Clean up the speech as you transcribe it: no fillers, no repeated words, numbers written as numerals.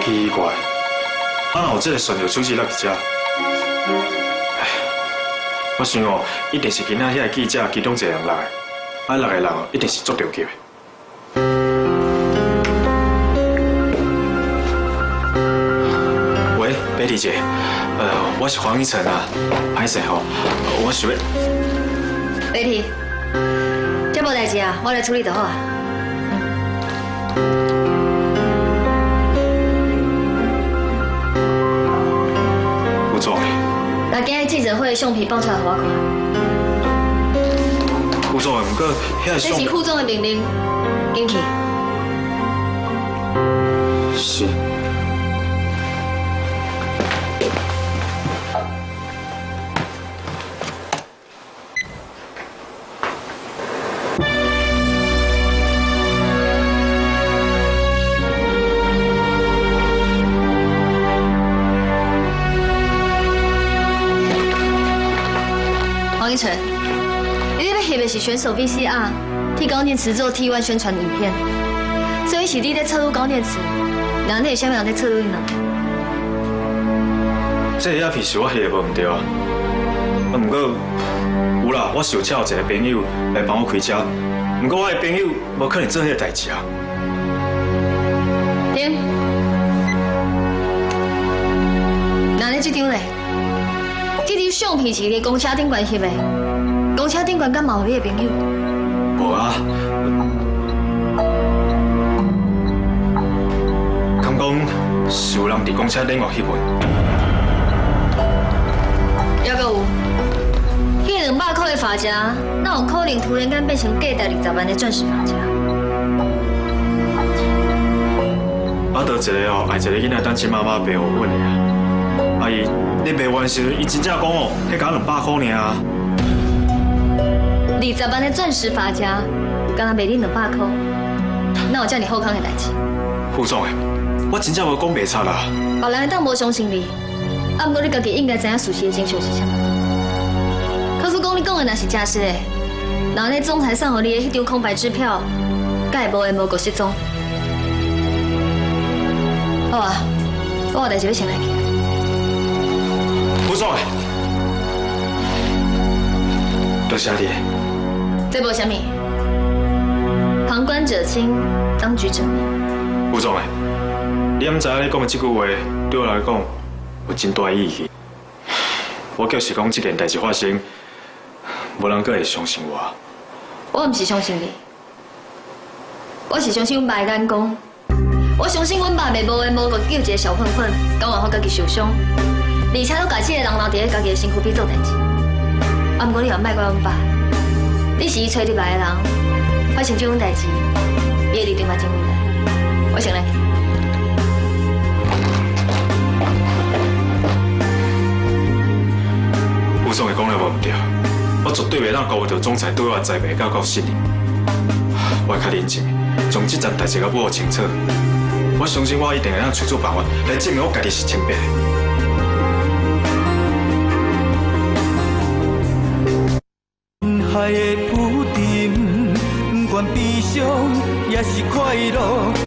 奇怪，啊哪有這个旋尿手指落佇遮？唉，我想哦，一定是今仔遐个記者其中一个人來，啊六个人哦，一定是足著急的。喂，貝蒂姐，我是黃一成啊，歹勢吼，我想欲。貝蒂，這無代誌啊，我來處理就好啊。副總，把今日記者會的相片放出來予我看。副總，毋過遐个這是副總的命令，緊去。是。黃一成，你咧欲翕的是選手 VCR 替高電池做 T1 宣傳影片，所以是你咧側錄高電池，那你有啥物人咧側錄呢？這個影片是我翕的，無毋對啊。啊，毋過有啦，我是有請一個朋友來幫我開車，毋過我的朋友無可能做彼个代誌啊。停，那你這張咧？這張相片是佇公車頂懸翕的，公車頂懸敢嘛有你的朋友？無啊，敢講是有人佇公車頂懸翕的。猶閣有，彼个200箍的髮夾，哪有可能突然間變成價值20萬的鑽石髮夾？啊，就一个哦，愛一個囡仔單親媽媽賣予阮的啊。啊伊，咧賣完時陣，伊真正講哦，彼敢200箍爾啊。20萬的鑽石髮夾，敢若賣你200箍，哪有遮爾好康的代誌？副總的，我真正無講袂出啦。別人會當無相信你，啊，毋過你家己應該知影事實的真相是啥物。假使講你講的若是真實的，那咧總裁送予你的彼張空白支票，敢會無緣無故失蹤？好啊，我有代誌欲先來去。副總，多謝你。這無啥物，旁觀者清，當局者迷。副總，你毋知影你講的這句話對我來講有真大意義。我就是講這件代誌發生，無人閣會相信我。我毋是相信你，我是相信阮爸的眼光。我相信阮爸袂無緣無故救一個小混混，甘願予家己受傷，而且閣共這个人留佇咧家己的身軀邊做代誌。啊，毋過你也莫怪阮爸，你是伊揣入來的人，發生這種代誌，伊的立場嘛真為難。我先來去。副總會講了無毋對，我絕對袂當辜負著總裁對我的栽培佮佮信任。我會較冷靜，將這件代誌佮摸清楚。我相信我一定會當揣出辦法來證明我家己是清白的。海的浮沉，不管悲傷也是快樂。